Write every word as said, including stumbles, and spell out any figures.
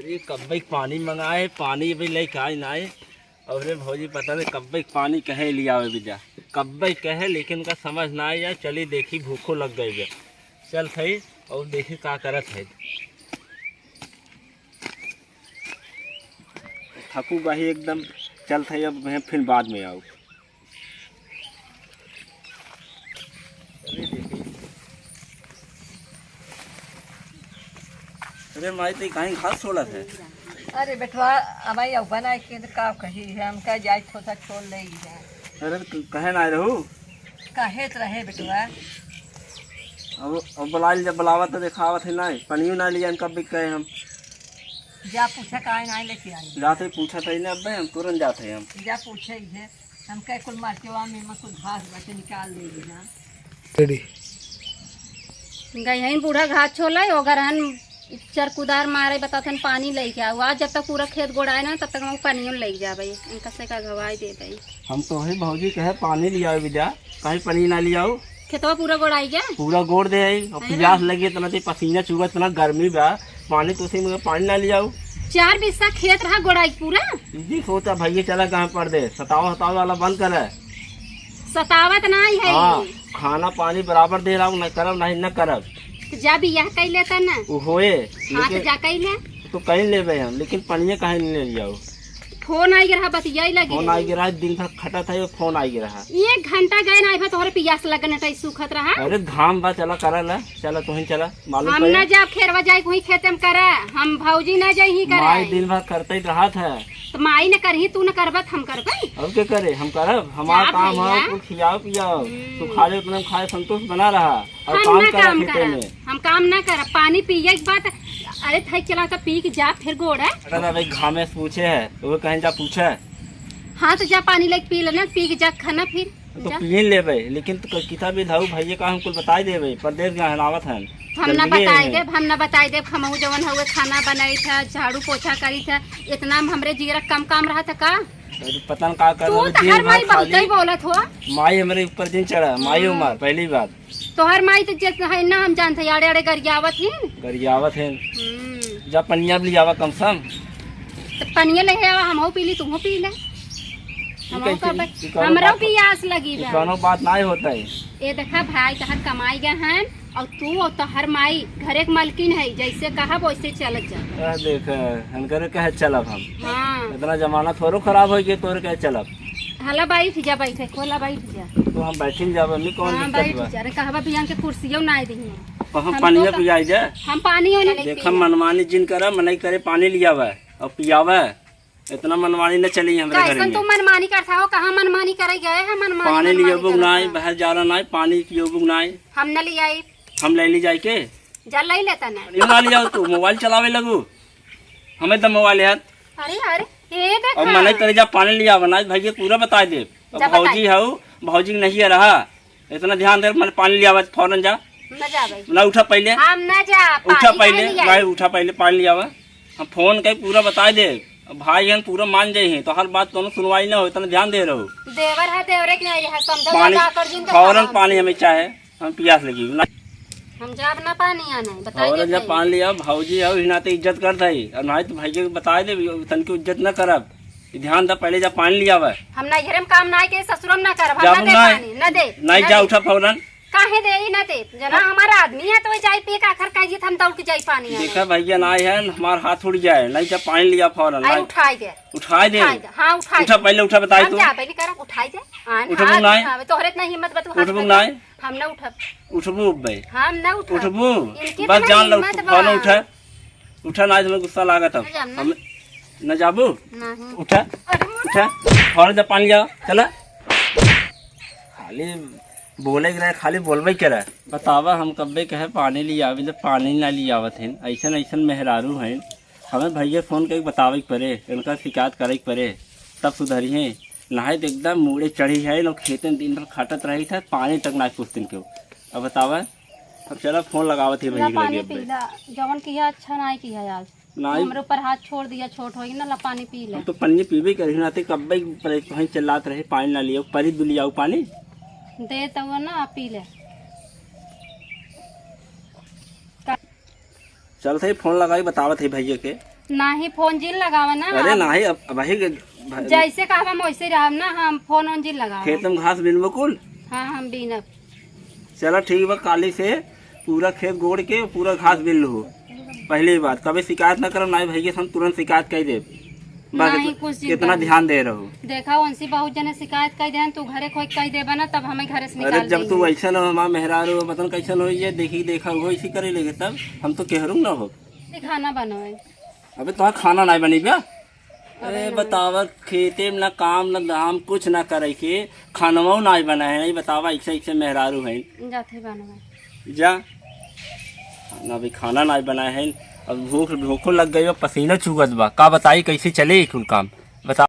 ये कब्बे के पानी मंगाए, पानी अभी लेके आए ना आए। और रे भौजी, पता नहीं कब्बे के पानी कहे लियावे बिजा, कब्बे कहे, लेकिन का समझ ना आया। चली देखी, भूखो लग गई बे। चल थई और देखी का करत है। थकू गही एकदम। चल थई अब, मैं फिर बाद में आऊ। अरे देखी। अरे माई, तई काहे घास छोड़त है? अरे बेटवा, अब आई अब्बा ना के तो का कही है, हम कह जाए थोड़ा छोड़ ले ही है। अरे तो कहे ना रहू? कहे तो रहे बेटवा। अब, अब बुला ले, जब बुलावा तो देखावत है ना, पनियो ना लिया इनका बिक गए हम। जा पूछा काहे ना लेके आई। जाते पूछा था ना अब्बे, हम तुरंत जाते हैं हम। जा पूछे ही है। हम कह कुल मरचवा में, में कुल घास बाटे, निकाल ले ही ना। रेडी। गई हन बूढ़ा घास छोले, ओगर हन चरकुदार मारे, बताथन पानी लेके आओ। आज जब तक पूरा खेत गोड़ाए ना, तब तक हम पनियो लेके जाबे, इनका से का गवाई देबे। हम तो वही भौजी कहे पानी लियाओ बिजा, कहीं पानी ना लियाओ। खेतवा पूरा गोड़ाई गया? पूरा गोड़ दे आई, और है पियास ना? लगी इतना, ते पसीना चुआ, इतना गर्मी बा, पानी तो उसी में पानी ना लियाओ। चार बिस्सा खेत रहा गोड़ाई पूरा? जी सोचा भैया चला कहाँ पर दे, सतावा सतावा वाला बंद करे। सतावत नाही है। हाँ, खाना पानी बराबर दे रहा हूँ, न करब नहीं न करब। तो जा बियाह कई लेता ना। वो होए, हाँ, तो लेकिन जा कई ले। तो कहीं लेबे हम, लेकिन पनिया काहे नहीं ले जाओ? फोन आई रहा, बतियाई लगी फोन रही। आई रहा, दिन भर खटा था, ये फोन आई रहा। एक घंटा गए ना, आई तोहरे पियास लगन है, सूखत रहा। अरे घाम बा, चला करा ला, चला तुहीं चला, मालूम हम पड़े। ना जाब खेरवा जाए, वही खेते में करा, हम भौजी ना जाई ही करे। माई दिन भर करते ही रहा था। तो माई न करही, तू न करबा, त हम करबे? अब के करे, हम करब, हमार जा काम है, भैया। कुल खियाओ पियाओ, हम्म। तू खाले उतना खाए संतोष बना रहा, और हम काम ना करा काम खेते करब, में। हम काम ना करब, पानी पिए के बाद, अरे थक चला तो पी के जा, फिर गोड़ है। अरे ना भाई, घामे से पूछे है, तो वो कहें जा पूछे। हाँ तो जा पानी लेके पी लेना, पी के जा खाना फिर। तो जा। पी लेबे, लेकिन तू क-, कितना भी धाऊ भैया का हम कुल बताई देबे, परदेस गए हन, आवत हन। हम ना जल्दिए बताई हैं। देब, हम ना बताई देब, हमहू जवन हउए खाना बनाई था, झाड़ू पोछा करी था, इतना में हमरे जीरा कम काम रहा था का? अरे पता न का कर तू रहे, तो दिन हर भर माई खाली बहुते ही बोलत हो। माई हमरे ऊपर दिन चढ़ा, माई हम्म। हमार पहली बात। तोहर माई तो जस है ना, हम जानते हैं, आड़े आड़े गरियावत ही। गरियावत है। हम्म। जा पनिया भी लियावा कम से कम। तो पनिया ले आवा, हमहू पी ली, तुमहू पी ले। ई हमहू कैसे? कहबे, ई कौनो हमरो बात हो-, पियास लगी ई बा। कौनो बात नाहीं होता है। ए देखा भाई, तहर कमाई गए हैं, और तू और तोहर माई घरे के मालकिन है, जैसे कहब वैसे चलत जा। आ देख, हनकरे कहे चलब हम। हाँ। इतना जमाना थोड़ो खराब हो गया, तोरे कहे चलब। हला बैठ जा, बैठे, खोला बैठ जा। तो हम बैठिन जाब, हमनी कौन हाँ, दिक्कत बैठ बा? जा। अरे कहबा बिहान के कुर्सियों ना दे। तो हम हम पानिया तो पियाई जा। हम पानी होने देखा, मनमानी जिन करा, मनई करे पानी लियावा और पियावा। इतना मनमानी न चली हमरे घर कैसन में। तू मनमानी करता हो? कहाँ मनमानी करे गए है? मनमानी, पानी मनमानी लियोबुक करत नाई, है। बाहर जाला नाई, पानी पियोबुक नाई। हम न ले आई। हम ले ली जाए के? जा ले लेता ना। पानी ना लियाओ तू, मोबाइल चलावे लगू। हमें तो मोबाइल है। अरे, अरे, ये देखा। अब मने करे जा पानी लियावा ना, भैया पूरा बताई दे। अब जा भौजी बताई। हऊ, भौजी के नहीं रहा। इतना ध्यान दे, मने पानी लियावा, फौरन जा। न जा भाई। ना उठा पहले। हम न जा, उठा पानी पहले, नहीं लिया। भाई उठा पहले, पानी लियावा। हम फोन के पूरा बताई दे। अब भाई हन पूरा मान जाई हैं, तो हर बात कोनो सुनवाई ना हो, इतना ध्यान दे रहो। देवर है, देवरे के नहीं है, समझो पानी, ज्यादा आकर जिन तो फौरन कहाँ पानी से? हमें चाहे, हम पियास लगी ना। हम जाब ना पानी आने, बताई फौरन देते जब हैं। पानी लिया, भौजी आओ, ही नाते इज्जत करत है, और नहीं तो भाई के बताई दे, तन की इज्जत ना करब। ध्यान दा, पहले जा पानी लियावा। हम नैहरे में काम ना के, ससुरम ना करब, हम जाबू ना दे ना। पानी, ना दे, नहीं ना जा, दे। उठा फौरन। काहे दे, ई ना दे। जना हमारा आदमी है तो जाई पी के आखिर कहिए हम दौड़ के जाई पानी आने। देखा भैया ना है, हमार हाथ उड़ जाए, नहीं जा पानी लिया फौरन, आई नहीं। उठाई दे। उठाई दे। उठाई दे, हाँ, उठाई उठा दे। पहले उठा बताई हम तू। जा पहले करब, उठाई दे। आन उठबू हाथ नहीं? उठावे, तोहरे इतना हिम्मत बा तू हाथ उठबू उठावे। नहीं? हम ना उठब। उठबू बे। हम ना उठब। उठबू। इनके बस इतना जान लो, हिम्मत फौरन बा। उठा। उठा ना, तुम्हें गुस्सा लागत अब। ना जाब ना। हम न जाबू? नहीं। उठा, अरे उठा, फौरन जा पानी लिया, चला। खाली बोले के रहे, खाली बोलबे के रहे। बतावा, हम कब्बे कहे पानी लियावे, जब पानी ना लियावत हैं, ऐसन ऐसन मेहरारू हैं, हमें भैया फोन करके बतावे के पड़े, इनका शिकायत करे के पड़े, तब सुधरी हैं। नहीं तो एकदम मूड़े चढ़ी है, लोग खेते में दिन भर खटत रही था, पानी तक ना पूछते क्यों। अब बतावा, अब चला फोन लगावत है ना भैया के पानी लगे अब। पीला, जवन किया अच्छा ना किया आज। नाई। हमरे ऊपर हाथ छोड़ दिया, छोट होई ना, ला पानी पी ले। हम तो पानी पीबे करी, नाते कब्बे पर कहीं चिल्लात रहे, पानी ना लियो, परी दुली आओ पानी। दे तो वो ना, पी ले। चल थे, फोन लगाई, बतावत है भैया के। नाही, फोन जिन लगावा ना। अरे अब नाही, अब, अब वही के भ- जैसे कहबा हम वैसे रहब ना, हम फोन ओन जिन लगावा। खेत में घास बिनबो कुल? हाँ, हम बीनब। चला ठीक बा, काली से पूरा खेत गोड़ के पूरा घास बिन लो। पहली बात, कभी शिकायत ना करब, नाही भैया से हम तुरंत शिकायत कर देब। बस नाही, कुछ चिंता इतना नहीं। ध्यान दे रहो। देखा, उनसे बहुत जने शिकायत कर देहन, तू घरे खोई कर देबा ना, तब हमें घरे से अरे निकाल जब तू देंगे। ऐसा ना हमारा मेहरारू हो, पता न कैसन हो, ये देखी देखा हो, इसी करे लेगे तब हम तो केहरू ना हो। खाना बनावे। अबे तोहार खाना नाही बनी बा? अबे अरे ना। बतावा, खेते में ना काम ना धाम, कुछ ना करे के, खानवा नाही बना है। नहीं बतावा, ऐसे ऐसे मेहरारू हैं। जाते बनावे। जा, ना अभी खाना नाही बना है। अब भूख भूखो लग गई बा, पसीना चुअत बा। का बताई कैसे चले ई कुल काम, बता।